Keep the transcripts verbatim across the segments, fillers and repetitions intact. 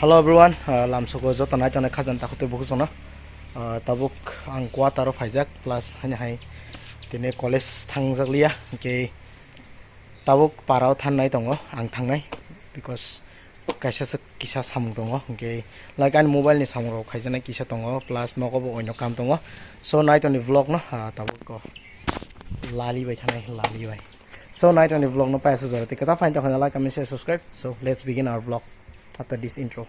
Hello everyone, uh, lamsoko joto nai tongnai khajani takhuk tei bukhuk songno. Uh, tabuk ang quarter o phaijak, plus haino hai tini college thangjak liya, hwnkhe tabuk para o thangnai tongo ang thangnai, because kaisa se kisa samung tongo, hwnkhe like ani mobile ni samung rok khaijaknai kisa tongo, plus nogo bo oino kam tongo. So nai tongni vlog no, ah, tabuk ko lali bai thangnai, lali bai. So nai tongni vlog no paisa jora tei kwtal phaini tongkha like, comment, share, subscribe. So let's begin our vlog after this intro.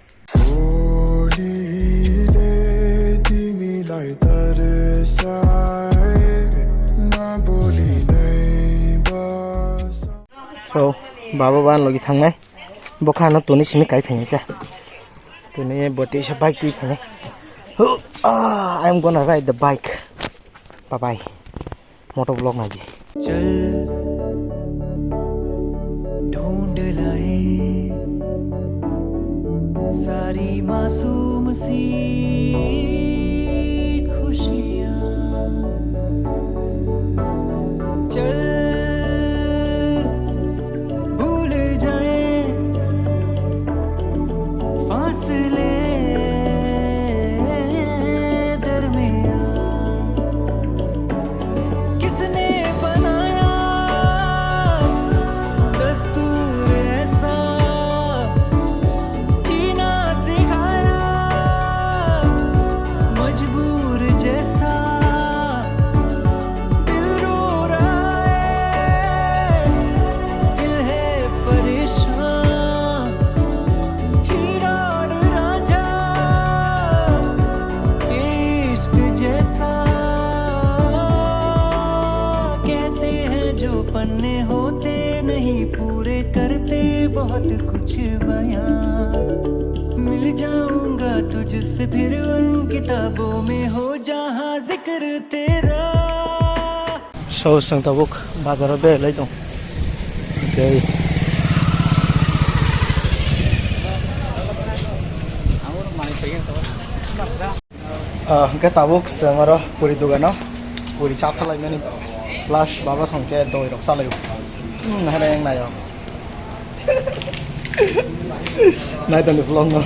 So, baba ban logi thangnai. Bo khano tuni simi kai phai ta. Tuni bo tisa bike twi phai. Ah, I'm gonna ride the bike. Bye bye. Moto vlog nai di. चल ढूंढ लाए सारी मासूम सी खुशियां। चल भूल जाए फासले दरमियान। किसने बनाया दस्तूर ऐसा, जीना सिखाया मजबूर जैसा। दिल रो रहा है, दिल है परेशान। हीरा और रांझा के इश्क जैसा। कहते हैं जो पन्ने होते नहीं पूरे करते बहुत कुछ बयां। मिल जाऊंगा तुझसे फिर उन किताबों में हो जहां जिक्र तेरा। So, chwng tabuk bazar o berai lai tong. Okay. Ah, hwnkhe tabuk chwng oro puri dogano puri cha thalaimani, plus baba song khe doi rok chalaio. Hmm, hai nai naio. Nai tongdi vlog no.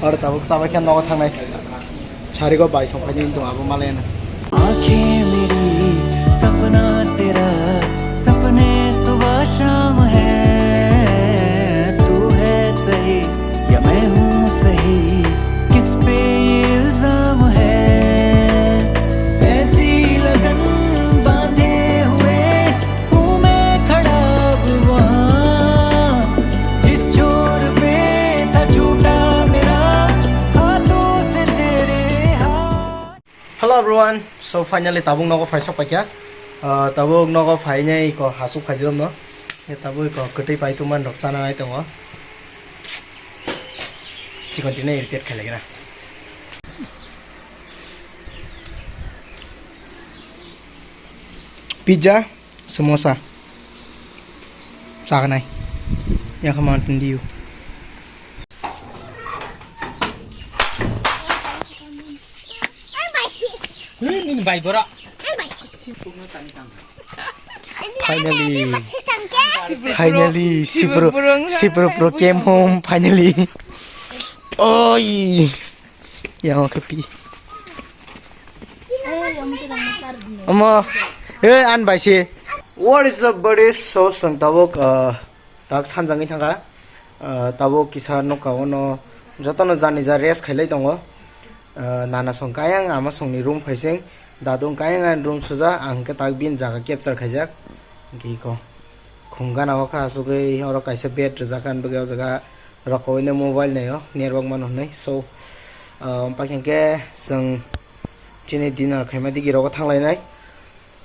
Oro tabuk chabai khe nogo thangnai. Sarigo bai song phaini tong abo malena. आंखें मेरी सपना तेरा, सपने सुबह शाम है। तू है सही या मैं हूँ सही, किस पे ये इल्जाम है? ऐसी लगन बांधे हुए हूँ मैं खड़ा अब वहाँ, जिस छोर पे था छूटा मेरा हाथों से तेरे हाथ। Hello everyone, so finally tabuk nogo phai sok paikha. Ah, tabuk nogo phainai ko hasuk khaijromno. E tabuk ko kwtwi pai tuman rok chana nai tongo. Chikon tini irritate khailai gana. Pizza, samosa. Chagnai. Yang khe Mountain Dew. Nini bai bora. Finally. Finally, Sipro, Sipro Pro came home, finally. Oi. Yang oke pi. Omo. Eh, an bai si. What is up, buddies? So, chwng tabuk, uh, tak sanjangwi thangkha. Uh, tabuk kisa nokha ono jotono jani ja rest khailai tongo. Uh, nana song kayang ama songni room phaising. Dadu kayang ani room suja, ang khe tak bini jaga capture khaijak. Giko. Khum gana o kha asugwi oro kaisa bed rijak ani bagwi o jaga rokowino mobile naio network mano hinwi. So, ah, pakhe hwnkhe chwng chini dinner khaima digi rogo thanglainai.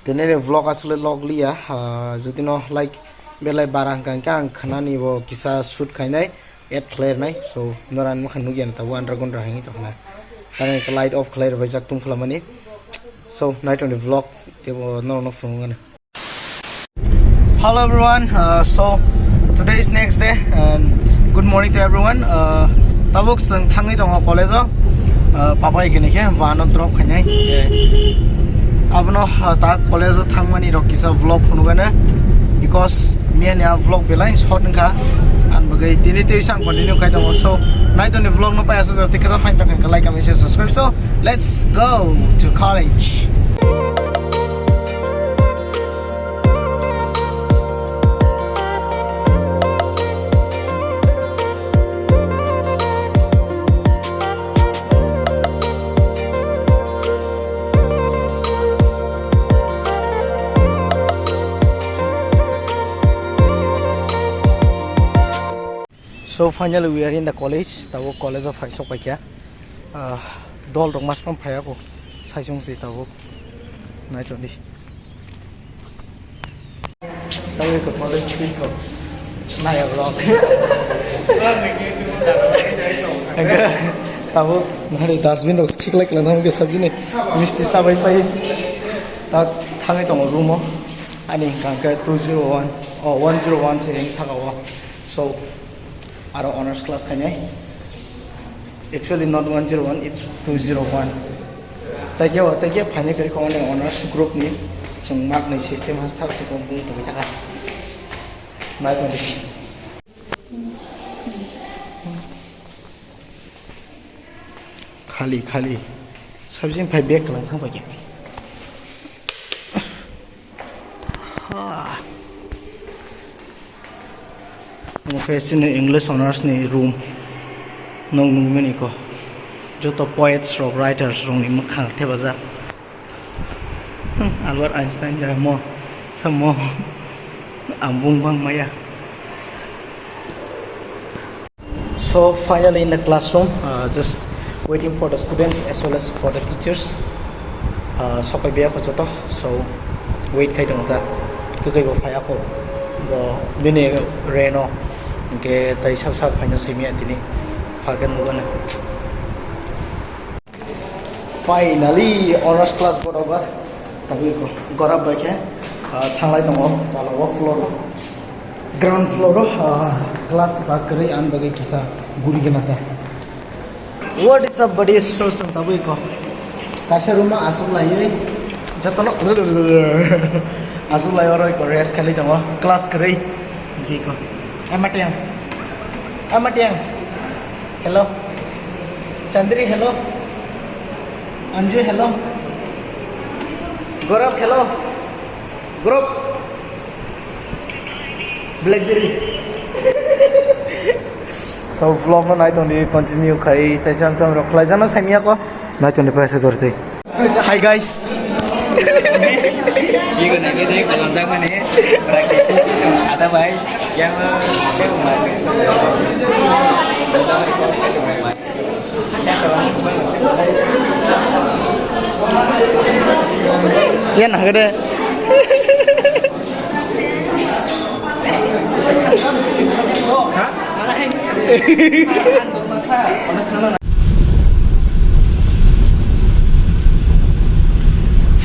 Tini ni vlog aswk log liya, ah, jodi no like belai bara hwnkha hwnkhe ang khwnani bo kisa shoot khainai, add khlairnai. So, norani mwkhang nukya na tabuk underground rang hinwi tongkha na. Tamo light off khlai rwbaijak tungphla mani. So, naitongni vlog teibo norokno phunukgani. Hello everyone, uh, so today is next day and good morning to everyone. Uh, tabuk chwng thangwi tongo college o, uh, papai gini khe vano drop khainai. Abono, uh, ta college o thangmani rok kisa vlog phunukgana, because miyani a vlog belai short wngkha, ang bo Okay, tini tei sang continue khai tongo. So, nai toni vlog no paya sa jati kata fine tong kha like, comment, share, subscribe. So, let's go to college. So finally we are in the college. Tabuk college o phai sok paikha. Ah, dol rok mas pang phaiya ko. Saisung si tabuk. Nai tong di. Tabuk ko college fee ko. Nai vlog. Tabuk nari dustbin rok khiklai kla nang ke sabji ni. Misti sabai pai. Tak thangai tongo room o. Ani hingka ke two zero one. Oh, one zero one se ring saka o. So, aro honors class khainai. Actually, not one zero one, it's two zero one. Taikhe o, taikhe phainai khe kong ni honors group ni. Chwng mak ni se tem has thak se kong bung tongwi thaka. Nai tong di. Khali, khali. Sabjing phai bag lang thang pai khe. Ha. Omo khe chini English honors ni room. Nog nugwi mani ko. Joto poets rok, writers rok ni mwkhang thepajak. Hmm, Albert Einstein jai mo. Samo. Ang bung bang maya. So finally in the classroom, uh, just waiting for the students as well as for the teachers. Uh, sokai bia ko joto, so wait khai tongo ta. Kwkhwrang bo phai ako, bo bini reno, hingke tai sab sab phaina simi tini, phaikhe nugano. Finally, honors class got over. Tabuk gorab bai khe, ah, thanglai tongo, pala o floor o. Ground floor o, ah, class ba kwrwi, ani bagwi kisa guri gana ta. What is up, buddies? So, so tabuk ko. Kaisa room o aswk laiwi, jotono aswk lai oro ko rest khailai tongo. Class kwrwi. Biko. Ama tiyang. Ama tiyang. Hello. Chandri, hello. Anju, hello. Gaurav, hello. Gaurav. Blackberry. So, vlog no nai tong di, continue khai, tai jam jam rok khlai jano saimya ko. Nai tong di paisa jor tei. Hi guys. Igo nai de kolom jak mane. Practice si tong ada bai. Yang Yan nang de.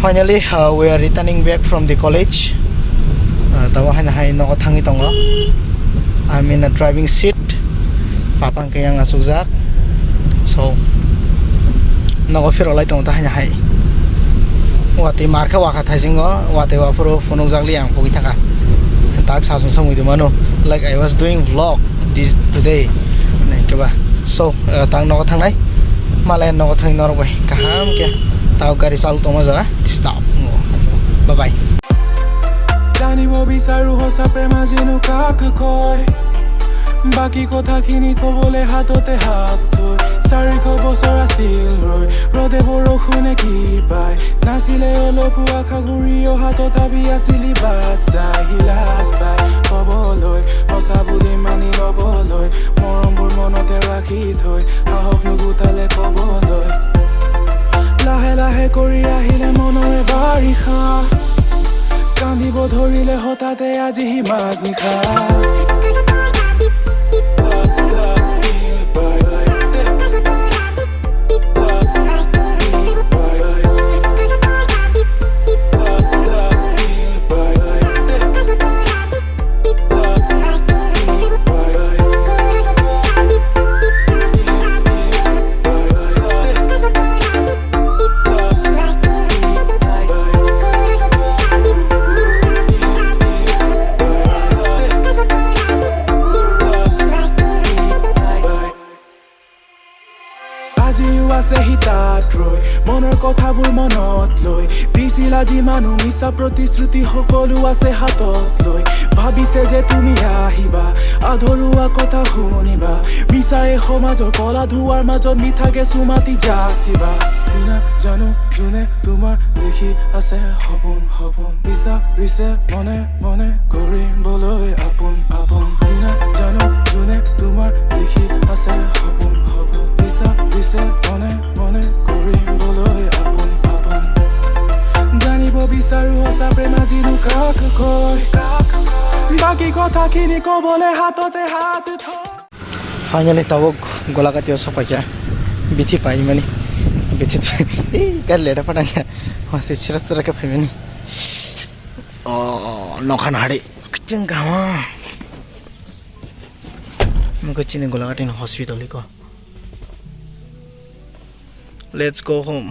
Finally, uh, we are returning back from the college. Uh, tabo haino hai nogo thangwi tongo. I'm in a driving seat. Papa hwnkhe yang achukjak. So, nogo phirolai tongo ta haino hai. Watwi mar khe wakha thaisingo, watwi waphuru phunukjak li ang pogwi thaka. Tak sasung samwi tongmano, like, I was doing vlog this today. Hwnwi khe ba. So, uh, tang nogo thangnai. Malai nogo thangwi norok bai kaham khe. Tao gari chalu tongma jaga. Stop. Bye bye. Jani bo bisaru hosa prema jinu kak koi. Baki kotha khini kobole hatote hat toi. Sari ko bosora sil roi. Rode boro khune ki pai. Nasile olo pua khaguri o hato tabi asili bat sai hilas bai. Koboloi, osa buli mani oboloi. Morom bur monote rakhi thoi. Ahok nugu tale koboloi. Lahe lahe kori ahile monore barikha. Kandi bo dhorile hotate aji hi mas nikha. আজিও আছে সি তাত ৰৈ, মনৰ কথাবোৰ মনত লৈ। দিছিলা যি মানুহ মিছা প্ৰতিশ্ৰুতি, সকলো আছে হাতত লৈ। ভাবিছে যে তুমি আহিবা, আধৰুৱা কথা শুনিবা। মিছাই সমাজৰ কলা ধোৱাৰ মাজত মিঠা কেঁচু মাটি যাচিবা। চিনা জানো যোনে তোমাৰ দেখি আছে সপোন, সপোন বিচাৰিছে মনে মনে কৰিবলৈ আপোন, আপোন। চিনা জানো যোনে তোমাৰ দেখি আছে সপোন, সপোন বিচাৰিছে মনে মনে কৰিবলৈ আপোন, আপোন। জানিব বিচাৰো সঁচা প্ৰেম আজিনো কাক কয়। বাকী কথাখিনি ক'বলৈ হাততে হাত থয়। Finally, tabuk Golagati o sokpaikha. Bithi paimani. Bithi ei, gari leda padangya. Masi chira chira khe phaimani. Oh, nokhan hari. Kching kama. Mukha chini Golagati no hospital iko. Let's go home.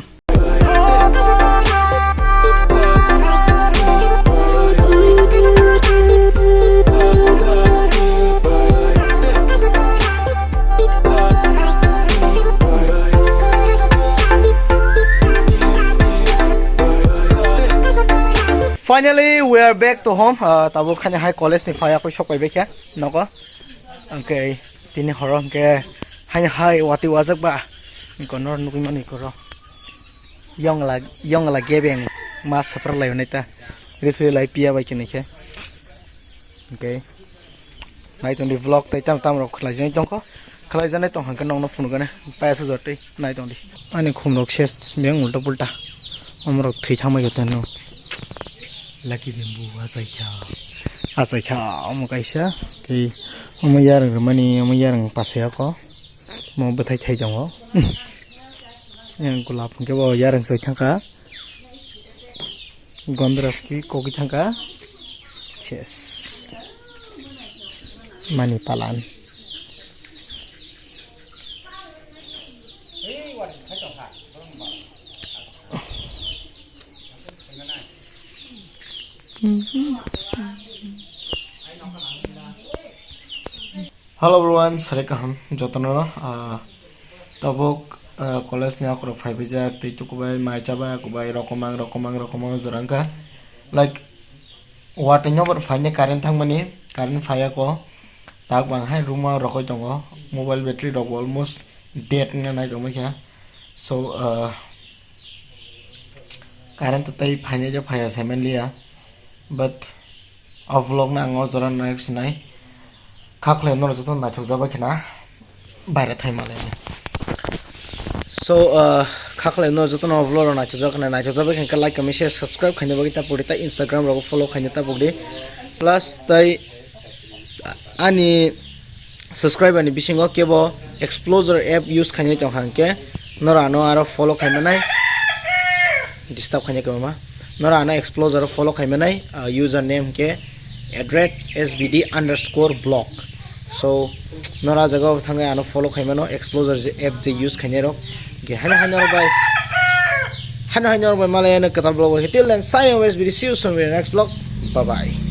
Finally, we are back to home. Ah, tabuk khani hai college ni phai akoi sok pai bekha nogo. Okay. Tini horo hwnkhe haino hai watwi wajak ba. Hwnkhe noro nugwi mani koro. Yongla, yongla gebeng ma sapra lai hwnwi ta. Referee lai piya bai khe nai khe. Hwnkhe nai tongdi vlog tai tam tam rok khlai jani tongkho. Khlai jani tong hwnkhe nokno phunukgani payasa jotwi nai tongdi. Ani khum rok ses beng ulta pulta. Omorok thwi thangbai khe teno. Lucky bamboo achaikha. Achaikha omo kaisa. Tei omo yarwng rwmani, omo yarwng pasai ako. Omo bwthai thai tongo. Yang gulab hwnkhe bo yarwng chai thangkha. Gondras ki koki thangkha. Ses. Mani palan. Hello everyone, sare kaham jotono, ah, tabuk, ah, college ni akorok phai phaijak, twi tukubai, mai chabai, akubai, rokomang, rokomang, rokomang jora wngkha. Like, watwi nokbar phaini current thangmani, current phaiya ko, tak bang hai room o rokoi tongo, mobile battery rok bo almost dead wngna nai tongmani kha. So, ah, current tei phainai je phaiya saimanliya, but o vlog no ang o jora nai sinai. Kha khlai norok joto naithok jabai khna baire thai malai. So, ah, kha khlai norok joto no vlog rok naithok jak khna, naithok jabai khna like, comment, share, subscribe khaina bagwi ta puri ta Instagram rok follow khaina ta puri. Plus tai ani subscriber ni bisingo kebo Explorer app use khainai tong hang khe nora ano aro follow khaimanai, disturb khainai kwbangma. Nora ano Explorer follow khaimanai, ah, user name khe at rate S B D underscore blog. So nora jaga thangwi ano follow khaimano Explorer je app je use khainai rok. Ge hano hano rok bai, hano hano rok bai malai ano kwtal blog bai. Till then, signing off, S B D. See you soon with the next vlog. Bye bye.